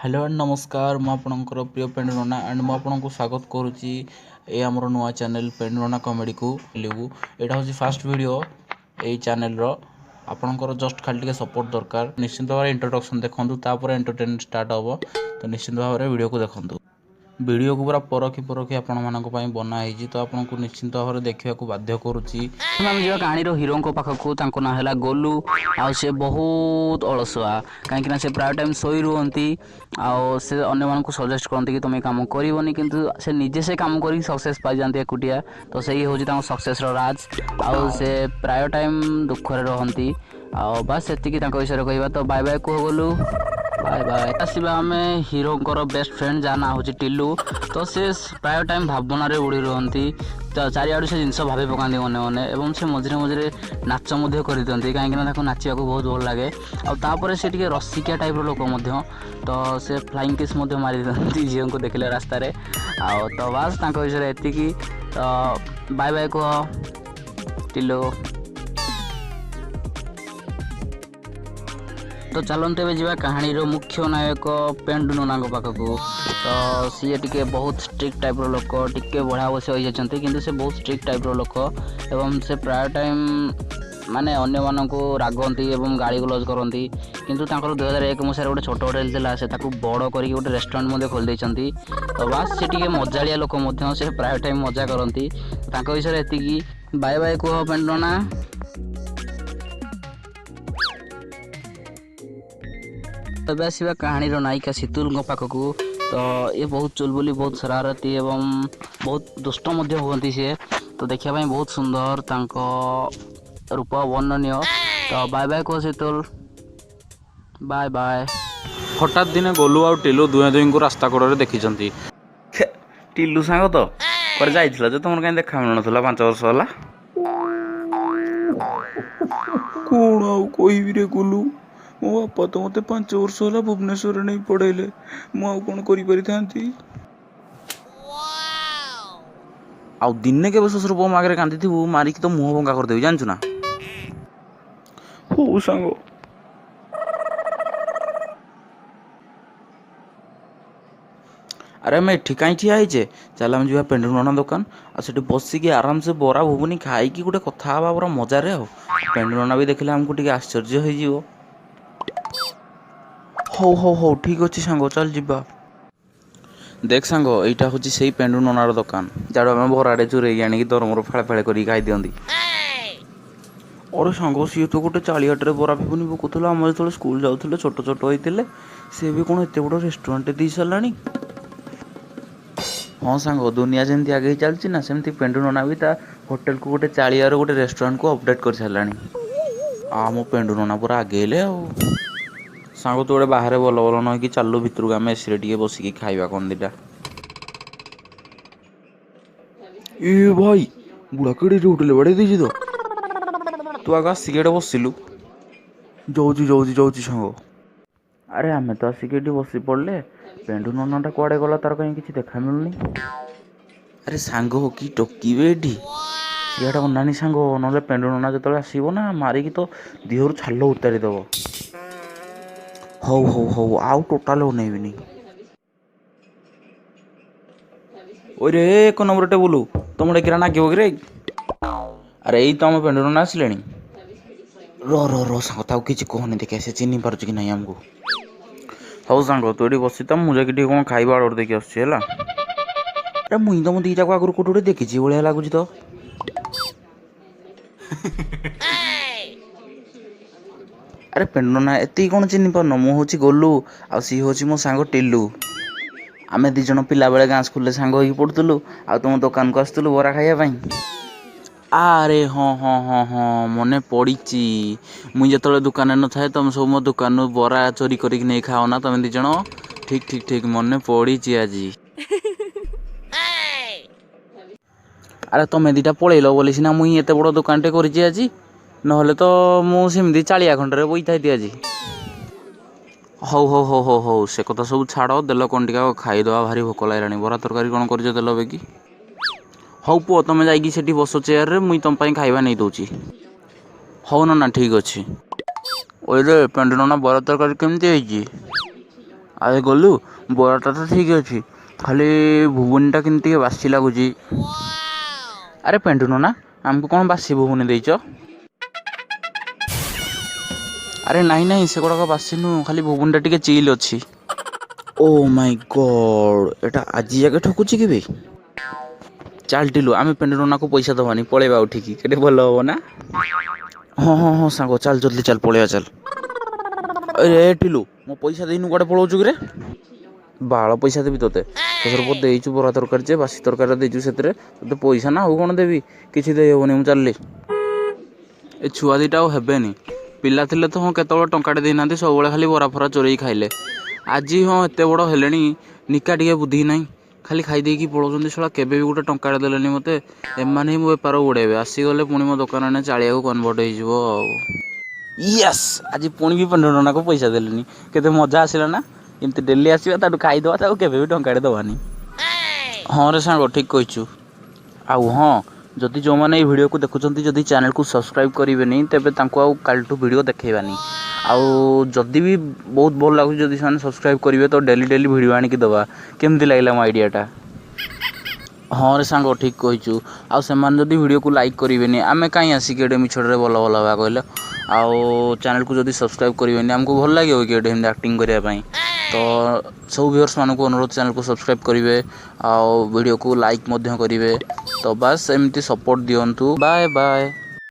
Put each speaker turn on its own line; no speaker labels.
Hello and ନମସ୍କାର, ମୁଁ ଆପଣଙ୍କର ପ୍ରିୟ ପେଣ୍ଡୁ ନନା ଆଣ୍ଡ ମୁଁ ଆପଣଙ୍କୁ ସ୍ୱାଗତ କରୁଛି ଏ ଆମର ନୂଆ ଚ୍ୟାନେଲ୍ ପେଣ୍ଡୁ ନନା କମେଡ଼ିକୁ। ଲିବୁ ଏଇଟା ହେଉଛି ଫାଷ୍ଟ ଭିଡ଼ିଓ ଏଇ ଚ୍ୟାନେଲ୍ର। ଆପଣଙ୍କର ଜଷ୍ଟ ଖାଲି ଟିକେ ସପୋର୍ଟ ଦରକାର। ନିଶ୍ଚିନ୍ତ ଭାବରେ ଇଣ୍ଟ୍ରୋଡକ୍ସନ୍ ଦେଖନ୍ତୁ, ତାପରେ ଏଣ୍ଟରଟେନ୍ ଷ୍ଟାର୍ଟ ହେବ। ତ ନିଶ୍ଚିନ୍ତ ଭାବରେ ଭିଡ଼ିଓକୁ ଦେଖନ୍ତୁ। ଭିଡ଼ିଓକୁ ପୁରା ପରଖି ପରଖି ଆପଣମାନଙ୍କ ପାଇଁ ବନା ହେଇଛି, ତ ଆପଣଙ୍କୁ ନିଶ୍ଚିନ୍ତ ଭାବରେ ଦେଖିବାକୁ ବାଧ୍ୟ କରୁଛି।
ଆମେ ଯିବା କାହାଣୀର ହିରୋଙ୍କ ପାଖକୁ। ତାଙ୍କ ନାଁ ହେଲା ଗୋଲୁ, ଆଉ ସେ ବହୁତ ଅଳସୁଆ, କାହିଁକିନା ସେ ପ୍ରାୟ ଟାଇମ୍ ଶୋଇ ରୁହନ୍ତି। ଆଉ ସେ ଅନ୍ୟମାନଙ୍କୁ ସଜେଷ୍ଟ କରନ୍ତି କି ତୁମେ କାମ କରିବନି, କିନ୍ତୁ ସେ ନିଜେ ସେ କାମ କରିକି ସକ୍ସେସ୍ ପାଇଯାଆନ୍ତି ଏକୁଟିଆ। ତ ସେଇ ହେଉଛି ତାଙ୍କ ସକ୍ସେସ୍ର ରାଜ। ଆଉ ସେ ପ୍ରାୟ ଟାଇମ୍ ଦୁଃଖରେ ରହନ୍ତି। ଆଉ ବାସ୍ ସେତିକି ତାଙ୍କ ବିଷୟରେ କହିବା। ତ ବାଏ ବାଏ କୁହ ଗୋଲୁ, ବାଏ ବାଏ। ଆସିବା ଆମେ ହିରୋଙ୍କର ବେଷ୍ଟ ଫ୍ରେଣ୍ଡ, ଯାହା ନାଁ ହେଉଛି ଟିଲୁ। ତ ସେ ପ୍ରାୟ ଟାଇମ୍ ଭାବନାରେ ବୁଡ଼ି ରୁହନ୍ତି। ତ ଚାରିଆଡ଼ୁ ସେ ଜିନିଷ ଭାବି ପକାନ୍ତି ମନେ ମନେ, ଏବଂ ସେ ମଝିରେ ମଝିରେ ନାଚ ମଧ୍ୟ କରିଦିଅନ୍ତି, କାହିଁକିନା ତାକୁ ନାଚିବାକୁ ବହୁତ ଭଲ ଲାଗେ। ଆଉ ତାପରେ ସେ ଟିକେ ରସିକିଆ ଟାଇପ୍ର ଲୋକ ମଧ୍ୟ, ତ ସେ ଫ୍ଲାଇଂ କିସ୍ ମଧ୍ୟ ମାରି ଦିଅନ୍ତି ଝିଅଙ୍କୁ ଦେଖିଲେ ରାସ୍ତାରେ। ଆଉ ତ ବାସ୍ ତାଙ୍କ ବିଷୟରେ ଏତିକି। ତ ବାଏ ବାଏ କୁହ ଟିଲୁ। ତ ଚାଲନ୍ତୁ ଏବେ ଯିବା କାହାଣୀର ମୁଖ୍ୟ ନାୟକ ପେଣ୍ଡୁ ନନାଙ୍କ ପାଖକୁ। ତ ସିଏ ଟିକେ ବହୁତ ଷ୍ଟ୍ରିକ୍ଟ ଟାଇପ୍ର ଲୋକ, ଟିକେ ବଢ଼ା ବୟସ ହୋଇଯାଇଛନ୍ତି, କିନ୍ତୁ ସେ ବହୁତ ଷ୍ଟ୍ରିକ୍ଟ ଟାଇପ୍ର ଲୋକ, ଏବଂ ସେ ପ୍ରାୟ ଟାଇମ୍ ମାନେ ଅନ୍ୟମାନଙ୍କୁ ରାଗନ୍ତି ଏବଂ ଗାଳି ଗୁଲଜ କରନ୍ତି। କିନ୍ତୁ ତାଙ୍କର 2001 ମସିହାରେ ଗୋଟେ ଛୋଟ ହୋଟେଲ ଥିଲା, ସେ ତାକୁ ବଡ଼ କରିକି ଗୋଟେ ରେଷ୍ଟୁରାଣ୍ଟ ମଧ୍ୟ ଖୋଲି ଦେଇଛନ୍ତି। ତ ବାସ୍ ସେ ଟିକେ ମଜାଳିଆ ଲୋକ ମଧ୍ୟ, ସେ ପ୍ରାୟ ଟାଇମ୍ ମଜା କରନ୍ତି। ତାଙ୍କ ବିଷୟରେ ଏତିକି। ବାଏ ବାଏ କୁହ ପେଣ୍ଡୁ ନନା। ଏବେ ଆସିବା କାହାଣୀର ନାୟିକା ଶୀତୁଲଙ୍କ ପାଖକୁ। ତ ଇଏ ବହୁତ ଚୁଲବୁଲି, ବହୁତ ଶରାରତି ଏବଂ ବହୁତ ଦୁଷ୍ଟ ମଧ୍ୟ ହୁଅନ୍ତି ସିଏ। ତ ଦେଖିବା ପାଇଁ ବହୁତ ସୁନ୍ଦର, ତାଙ୍କ ରୂପ ବର୍ଣ୍ଣନୀୟ। ତ ବାଏ ବାଏ କୁହ ଶୀତୁଲ, ବାଏ ବାଏ।
ହଠାତ୍ ଦିନେ ଗୋଲୁ ଆଉ ଟିଲୁ ଦୁହେଁ ଦୁହିଁଙ୍କୁ ରାସ୍ତା କଡ଼ରେ ଦେଖିଛନ୍ତି।
ଟିଲୁ ସାଙ୍ଗ ତ କୁଆଡ଼େ ଯାଇଥିଲ ଯେ ତମର କାହିଁ ଦେଖା ମିଳୁନଥିଲା 5 ବର୍ଷ ହେଲା?
କ'ଣ ଆଉ କହିବି ରେ ଗୋଲୁ, ମୋ ବାପା ତ ମୋତେ 5 ବର୍ଷ ହେଲା ଭୁବନେଶ୍ୱରରେ ନେଇ ପଢ଼େଇଲେ, ମୁଁ ଆଉ କ'ଣ କରିପାରିଥାନ୍ତି? ଆଉ ଦିନେ କେବେ ଶ୍ୱଶୁର ପୁଅ ଆଗରେ କାନ୍ଦିଥିବୁ, ମାରିକି ତ ମୁହଁ ଭଙ୍ଗା କରିଦେବି, ଜାଣିଛୁ ନା? ହଉ ସାଙ୍ଗ। ଆରେ ଆମେ ଏଠି କାହିଁ ଠିଆ ହେଇଛେ? ଚାଲ ଆମେ ଯିବା ପେଣ୍ଡୁ ନନା ଦୋକାନ, ଆଉ ସେଠି ବସିକି ଆରାମସେ ବରା ଘୁଗୁନି ଖାଇକି ଗୋଟେ କଥା ହେବା ପୁରା ମଜାରେ। ଆଉ ପେଣ୍ଡୁ ନନା ବି ଦେଖିଲେ ଆମକୁ ଟିକେ ଆଶ୍ଚର୍ଯ୍ୟ ହେଇଯିବ। ହଉ ହଉ ହଉ, ଠିକ୍ ଅଛି ସାଙ୍ଗ, ଚାଲ ଯିବା। ଦେଖ ସାଙ୍ଗ, ଏଇଟା ହେଉଛି ସେଇ ପେଣ୍ଡୁ ନନାର ଦୋକାନ, ଯାହାଠୁ ଆମେ ବରାଟେ ଚୁରେଇକି ଆଣିକି ଦରମର ଫାଳେ ଫାଳେ କରିକି ଖାଇଦିଅନ୍ତି। ଅରେ ସାଙ୍ଗ, ସିଏ ତ ଗୋଟେ ଚାଳିଆଟରେ ବରା ଘୁଗୁନି ବିକୁଥିଲା ଆମେ ଯେତେବେଳେ ସ୍କୁଲ ଯାଉଥିଲେ, ଛୋଟ ଛୋଟ ହେଇଥିଲେ। ସିଏ ବି କ'ଣ ଏତେ ବଡ଼ ରେଷ୍ଟୁରାଣ୍ଟ ଦେଇ ସାରିଲାଣି? ହଁ ସାଙ୍ଗ, ଦୁନିଆ ଯେମିତି ଆଗେଇ ଚାଲିଛି ନା, ସେମିତି ପେଣ୍ଡୁ ନନା ବି ତା ହୋଟେଲକୁ ଗୋଟେ ଚାଳିଆରୁ ଗୋଟେ ରେଷ୍ଟୁରାଣ୍ଟକୁ ଅପଡ଼େଟ୍ କରିସାରିଲାଣି। ଆମ ପେଣ୍ଡୁ ନନା ପୁରା ଆଗେଇଲେ। ଆଉ ସାଙ୍ଗ, ତୁ ଗୋଟେ ବାହାରେ ଭଲ ଭଲ ନ ହେଇକି ଚାଲୁ ଭିତରକୁ, ଆମେ ଏସିରେ ଟିକେ ବସିକି ଖାଇବା କ'ଣ ଦିଟା। ଏ ଭାଇ, ବୁଢ଼ା କେଡ଼େ ହୋଟେଲ ବାଡ଼େଇ ଦେଇଛି ତ। ତୁ ଆଗ ଆସିକି ଏଠି ବସିଲୁ। ଯାଉଛି ଯାଉଛି ଯାଉଛି ସାଙ୍ଗ। ଆରେ ଆମେ ତ ଆସିକି ଏଠି ବସି ପଡ଼ିଲେ, ପେଣ୍ଡୁ ନନାଟା କୁଆଡ଼େ ଗଲା? ତାର କାହିଁ କିଛି ଦେଖା ମିଳୁନି। ଆରେ ସାଙ୍ଗ, କି ଟୋକିବେ ଏଠି, ସିଆଡ଼େ ଅନାନି ସାଙ୍ଗ, ନହେଲେ ପେଣ୍ଡୁ ନନା ଯେତେବେଳେ ଆସିବ ନା, ମାରିକି ତ ଦେହରୁ ଛାଲ ଉତାରି ଦେବ। ହଉ ହଉ ହଉ, ଆଉ ଟୋଟାଲ ଅନେଇବିନି। ଓରେ 1 ନମ୍ବର ଟେବୁଲୁ, ତମ ଡେକିରା ନାଗିବ କିରେ? ଆରେ ଏଇ ତ ଆମ ପେଣ୍ଡୁ ନନା ଆସିଲେଣି। ର ର ର ସାଙ୍ଗ, ତାକୁ କିଛି କହନି, ଦେଖିଆ ସେ ଚିହ୍ନି ପାରୁଛି କି ନାହିଁ ଆମକୁ। ହଉ ସାଙ୍ଗ, ତୁ ଏଠି ବସିଥା, ମୁଁ ଯାଇକି ଟିକେ କ'ଣ ଖାଇବା ଅର୍ଡ଼ର ଦେଇକି ଆସୁଛି ହେଲା। ଆରେ ମୁଇଁ ତମ ଦୁଇଟାକୁ ଆଗରୁ କୋଉଠି ଗୋଟେ ଦେଖିଛି ଭଳିଆ ଲାଗୁଛି ତ। ଆରେ ପେଣ୍ଡୁ ନନା, ଏତିକି କ'ଣ ଚିହ୍ନି ପାରୁନ? ମୁଁ ହେଉଛି ଗୋଲୁ, ଆଉ ସିଏ ହେଉଛି ମୋ ସାଙ୍ଗ ଟିଲୁ। ଆମେ 2 ଜଣ ପିଲାବେଳେ ଗାଁ ସ୍କୁଲରେ ସାଙ୍ଗ ହେଇକି ପଢ଼ୁଥିଲୁ, ଆଉ ତୁମ ଦୋକାନକୁ ଆସୁଥିଲୁ ବରା ଖାଇବା ପାଇଁ। ଆରେ ହଁ ହଁ ହଁ ହଁ, ମନେ ପଡ଼ିଛି। ମୁଁ ଯେତେବେଳେ ଦୋକାନରେ ନଥାଏ, ତମେ ସବୁ ମୋ ଦୋକାନରୁ ବରା ଚୋରି କରିକି ନେଇ ଖାଅ ନା ତମେ 2 ଜଣ? ଠିକ୍ ଠିକ୍ ଠିକ୍, ମନେ ପଡ଼ିଛି ଆଜି। ଆରେ ତମେ 2ଟା ପଳେଇଲ ବୋଲି ସିନା ମୁଇଁ ଏତେ ବଡ଼ ଦୋକାନଟେ କରିଛି ଆଜି, ନହେଲେ ତ ମୁଁ ସେମିତି ଚାଳିଆ ଖଣ୍ଡରେ ବଇଥାନ୍ତି ଆଜି। ହଉ ହଉ ହଉ ହଉ ହଉ, ସେ କଥା ସବୁ ଛାଡ଼, ଦେଲ କ'ଣ ଟିକେ ଖାଇଦେବା, ଭାରି ଭୋକ ଲାଗିଲାଣି। ବରା ତରକାରୀ କ'ଣ କରିଛ ଦେଲ ବେଗି। ହଉ ପୁଅ, ତମେ ଯାଇକି ସେଠି ବସ ଚେୟାରରେ, ମୁଇଁ ତମ ପାଇଁ ଖାଇବା ନେଇ ଦେଉଛି। ହଉ ନନା, ଠିକ୍ ଅଛି। ଓଇରେ ପେଣ୍ଡୁ ନନା, ବରା ତରକାରୀ କେମିତି ହେଇଛି? ଆରେ ଗଲୁ, ବରାଟା ତ ଠିକ୍ ଅଛି, ଖାଲି ଘୁଗୁନିଟା କେମିତି ଟିକେ ବାସି ଲାଗୁଛି। ଆରେ ପେଣ୍ଡୁ ନନା, ଆମକୁ କ'ଣ ବାସି ଘୁଗୁନି ଦେଇଛ? ଆରେ ନାଇଁ ନାଇଁ, ସେଗୁଡ଼ାକ ବାସି ନୁହଁ, ଖାଲି ଘୁଗୁନିଟା ଟିକେ ଚିଲ୍ ଅଛି। ଓ ମାଇ ଗଡ୍, ଏଟା ଆଜି ଯାକେ ଠକୁଛି କି ବେ? ଚାଲ ଟିଲୁ, ଆମେ ପେଣ୍ଡୁ ନନାକୁ ପଇସା ଦେବାନି, ପଳେଇବା ଉଠିକି, କେତେ ଭଲ ହବ ନା? ହଁ ହଁ ହଁ ସାଙ୍ଗ, ଚାଲ ଜଲ୍ଦି ଚାଲ, ପଳେଇବା ଚାଲ। ଏ ଟିଲୁ, ମୋ ପଇସା ଦେଇନୁ, କୁଆଡ଼େ ପଳଉଛୁ କିରେ? ବାଳ ପଇସା ଦେବି ତୋତେ? ତୋର ଦେଇଛୁ ବରା ତରକାରୀ ଯେ ବାସି ତରକାରୀଟା ଦେଇଛୁ, ସେଥିରେ ତୋତେ ପଇସା ନା ଆଉ କ'ଣ ଦେବି? କିଛି ଦେଇ ହେବନି, ମୁଁ ଚାଲିଲି। ଏ ଛୁଆ ଦୁଇଟା ଆଉ ହେବେନି। ପିଲା ଥିଲେ ତ ହଁ କେତେବେଳେ ଟଙ୍କାଟେ ଦେଇନାହାନ୍ତି, ସବୁବେଳେ ଖାଲି ବରା ଫରା ଚୋରେଇ ଖାଇଲେ। ଆଜି ହଁ ଏତେ ବଡ଼ ହେଲେଣି, ନିକା ଟିକେ ବୁଦ୍ଧି ନାହିଁ, ଖାଲି ଖାଇ ଦେଇକି ପଳଉଛନ୍ତି। ଶଳା କେବେ ବି ଗୋଟେ ଟଙ୍କାଟେ ଦେଲେନି ମୋତେ। ଏମାନେ ହିଁ ମୋ ବେପାର ଉଡ଼େଇବେ। ଆସିଗଲେ ପୁଣି ମୋ ଦୋକାନ ଏଣେ ଚାଳିଆକୁ କନଭର୍ଟ ହେଇଯିବ। ଆଉ ୟେସ୍, ଆଜି ପୁଣି ବି ପେଣ୍ଡୁ ନନାକୁ ପଇସା ଦେଲେନି, କେତେ ମଜା ଆସିଲା ନା? ଏମିତି ଡେଲି ଆସିବା, ତାଠୁ ଖାଇଦେବା, ତାକୁ କେବେ ବି ଟଙ୍କାଟେ ଦେବାନି। ହଁ ରେ ସାଙ୍ଗ, ଠିକ୍ କହିଛୁ। ଆଉ ହଁ, ଯଦି ଯେଉଁମାନେ ଏଇ ଭିଡ଼ିଓକୁ ଦେଖୁଛନ୍ତି ଯଦି ଚ୍ୟାନେଲକୁ ସବସ୍କ୍ରାଇବ୍ କରିବେନି, ତେବେ ତାଙ୍କୁ ଆଉ କାଲିଠୁ ଭିଡ଼ିଓ ଦେଖେଇବାନି। ଆଉ ଯଦି ବି ବହୁତ ଭଲ ଲାଗୁଛି, ଯଦି ସେମାନେ ସବସ୍କ୍ରାଇବ୍ କରିବେ ତ ଡେଲି ଡେଲି ଭିଡ଼ିଓ ଆଣିକି ଦେବା। କେମିତି ଲାଗିଲା ମୋ ଆଇଡ଼ିଆଟା? ହଁ ରେ ସାଙ୍ଗ, ଠିକ୍ କହିଛୁ। ଆଉ ସେମାନେ ଯଦି ଭିଡ଼ିଓକୁ ଲାଇକ୍ କରିବେନି, ଆମେ କାହିଁ ଆସିକି ଏଠି ମିଛରେ ଭଲ ଭଲ ହେବା କହିଲ? ଆଉ ଚ୍ୟାନେଲକୁ ଯଦି ସବସ୍କ୍ରାଇବ୍ କରିବେନି, ଆମକୁ ଭଲ ଲାଗିବ କି ଏଠି ଏମିତି ଆକ୍ଟିଂ କରିବା ପାଇଁ? ତ ସବୁ ଭିଉଅର୍ସମାନଙ୍କୁ ଅନୁରୋଧ, ଚ୍ୟାନେଲକୁ ସବସ୍କ୍ରାଇବ୍ କରିବେ ଆଉ ଭିଡ଼ିଓକୁ ଲାଇକ୍ ମଧ୍ୟ କରିବେ। ତ ବାସ୍ ଏମିତି ସପୋର୍ଟ ଦିଅନ୍ତୁ। Bye bye.